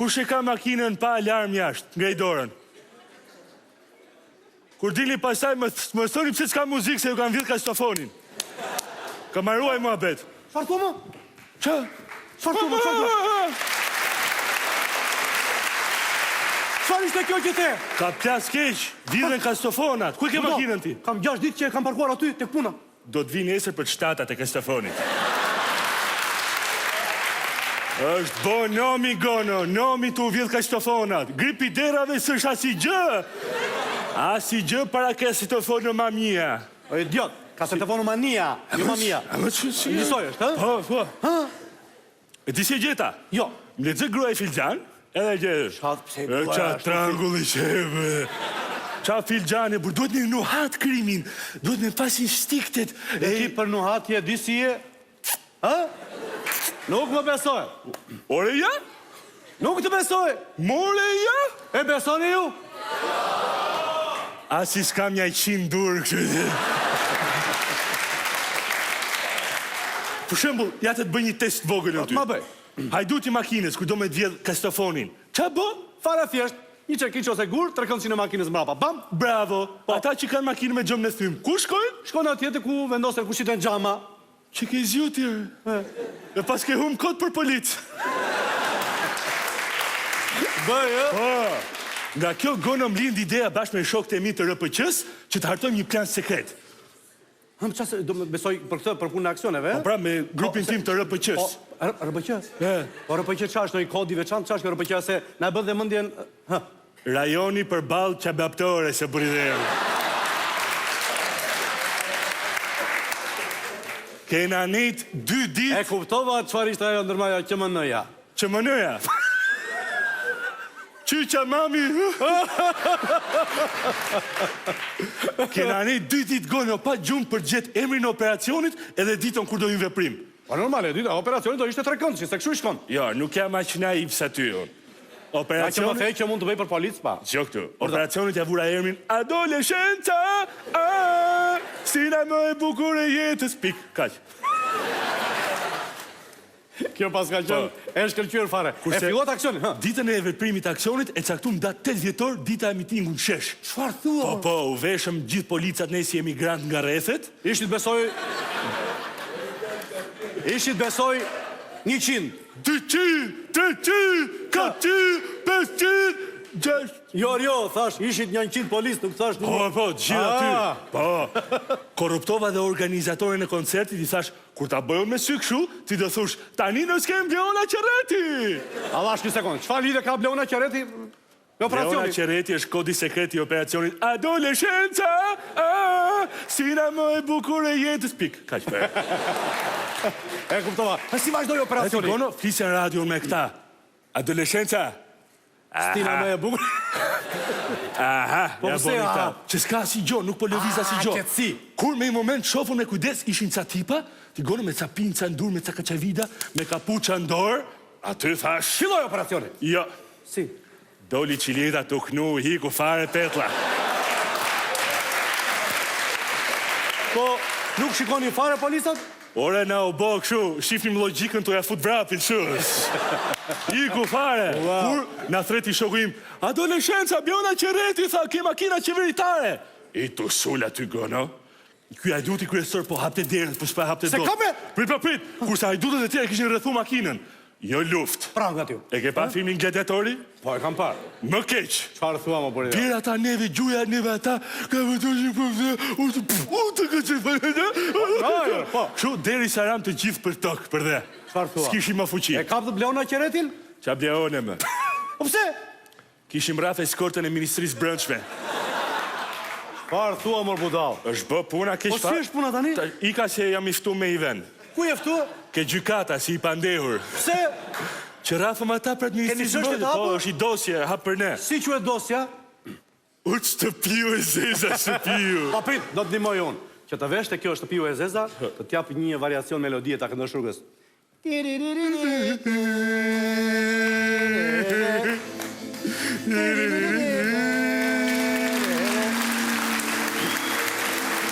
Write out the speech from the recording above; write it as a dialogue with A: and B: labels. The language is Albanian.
A: Kush e ka makinën pa alarm jashtë? Ngrej dorën. Kur dilni pastaj më më thoni pse s'ka muzikë se ju kanë vjedh kasetofonin. Ka mbaruar muhabet.
B: Çfarë thua më?
A: Ça?
B: Çfarë thua më? Çfarë thua? Çfarë ishte kjo që the?
A: Ka plas keq, vidhen kasetofonat. Ku e ke makinën ti?
B: Kam 6 ditë që e kam parkuar aty tek puna.
A: Do të vij nesër për të shtatat e kasetofonit. Është bo nomi Gono, nomi tu vjedh kasetofonat. Gripi i derrave s'është asgjë. Asgjë para kasetofonomania.
B: O idiot, kasetofonomania, jo mamia.
A: A më çu si?
B: Njësoj është,
A: ë? Po, po. Hë? E di si e gjeta?
B: Jo.
A: Më lexoi gruaja filxhan, edhe e gjeta.
B: Ça, pse gruaja
A: Ça trangulli që e bë. Ça filxhani, por duhet me nuhat krimin, duhet me pas instinktet.
B: Dhe ti për nuhatje di si je? Ë? Nuk më besoj.
A: Ore ja?
B: Nuk të besoj.
A: More ja?
B: E besoni ju?
A: A si s'kam nja qind dur kështu. Për shembull, ja të të bëj një test të vogël unë ty.
B: Ma bëj.
A: Hajduti i makinës kur do me të vjedh kasetofonin. Ça bën?
B: Fare thjesht, një çekiç ose gur, trekëndëshin e makinës mbrapa. Bam!
A: Bravo. Po. Ata që kanë makinë me xhamin e thym, ku shkojnë?
B: Shkojnë atje te ku vendosen, ku shiten xhama.
A: Që ke zgjut ti? E paske humb kot për polic.
B: Bëj, ë?
A: Po. Nga kjo Gono më lind ideja bashkë me shokët e mi të RPQ-së që të hartojmë një plan sekret.
B: Hëm, ça se, do më besoj për këtë, për punën e aksioneve,
A: Po pra me grupin
B: Po,
A: tim të RPQ-së.
B: Po, RPQ-së?
A: E.
B: Po RPQ ça është, ndonjë kod i veçantë, ça është kjo RPQ se na e bën dhe mendjen, hë.
A: Rajoni përballë qebaptores së Bridheut. Kena nejt dy ditë.
B: E kuptova çfarë ishte ajo ndërmarrja QMN-ja.
A: QMN-ja. Qyqa mami. Kena nejt dy ditë Gono pa gjumë për të gjetë emrin e operacionit edhe ditën kur do hyjmë veprim.
B: Po normale, dita e operacionit do ishte trekëndëshi, se kështu i shkon.
A: Jo, nuk jam aq naiv sa ty unë.
B: Operacioni... Nga që më the që mund të bëj për polic, pa.
A: Jo këtu. Operacionit ia vura emrin Adoleshenca, a, stina më e bukur e jetës, pik, kaq.
B: Kjo paska qenë po. e shkëlqyer fare. Kurse, e filluat aksionin,
A: hë. Ditën e veprimit të aksionit e caktuam datë 8 dhjetor, dita e mitingut në shesh.
B: Çfarë thua?
A: Po, po, u veshëm gjithë policat ne si emigrantë nga rrethet.
B: Ishit besoj Ishit besoj 100
A: 200, 300, 400, 500, 6
B: Jo, jo, thash, ishit 100 policë, nuk thash
A: Po, po, të gjithë aty ah. Po, korruptova dhe organizatorin e koncertit, i thash, kur ta bëj unë me sy kështu, ti do thush, tani në skenë Bleona Qerreti
B: Avash një sekundë, çfarë lidhje ka Bleona Qerreti
A: Me operacionin. Bleona Qerreti është kodi sekret i operacionit Adoleshenca, a, stina më e bukur e jetës, pik, kaq.
B: E kuptova. E si vazhdoi operacioni?
A: E Gono, flisja në radio me këta. Adoleshenca.
B: Stina më e bukur.
A: Aha,
B: po
A: ja
B: pse,
A: boni këta.
B: aha?
A: Që s'ka asgjë, nuk po lëviz asgjë.
B: qetësi.
A: Kur me një moment shoh unë me kujdes, ishin ca tipa, ti Gono me ca pinca në dur, me ca kaçavida, me kapuça në dorë, aty thash.
B: Filloi operacioni.
A: Jo.
B: Si?
A: Doli Çiljeta tu knu, iku fare petlla.
B: Po, nuk shikonin fare policat?
A: Ore na u bo kështu, shifnim logjikën tu ja fut vrapin kështu. Iku fare. Kur na thrreti shoku im, adoleshenca Bleona Qerreti tha, ke makina qeveritare. I tu sul aty Gono. Ky hajduti kryesor po hapte derën, po s'po e hapte
B: dot. Se kape?
A: Prit, po prit. Kurse hajdutët e tjerë kishin rrethu makinën. Jo luftë.
B: Prangat ju.
A: E ke pa filmin Gladiatori?
B: Po e kam parë.
A: Më keq.
B: Çfarë thua mo burri?
A: Bjerë ata neve, gjuja neve ata, ka më të që po dhe, u të u të kë që po dhe.
B: Po.
A: Kështu derisa ramë të gjithë për tokë, për dhe.
B: Çfarë thua?
A: S'kishim më fuqi.
B: E kapët Bleona Qerretin?
A: Ça Bleone më?
B: Po pse?
A: Kishim rraf eskortën e Ministrisë Brendshme.
B: Çfarë thua mor budall?
A: Është bë puna keq
B: Po si është puna tani?
A: Ika se jam i ftu me i ven.
B: Ku je ftu?
A: Ke gjykata si i pandehur.
B: Pse?
A: Që rrafëm ata pra të Ministrisë
B: Keni çështje të hapur?
A: Po, është i dosje, hap për ne.
B: Si quhet dosja?
A: U shtëpiu e zeza shtëpiu.
B: Po prit, do të ndihmoj unë. Që të vesh te kjo shtëpiu e zeza, të të jap një variacion melodie ta këndosh rrugës.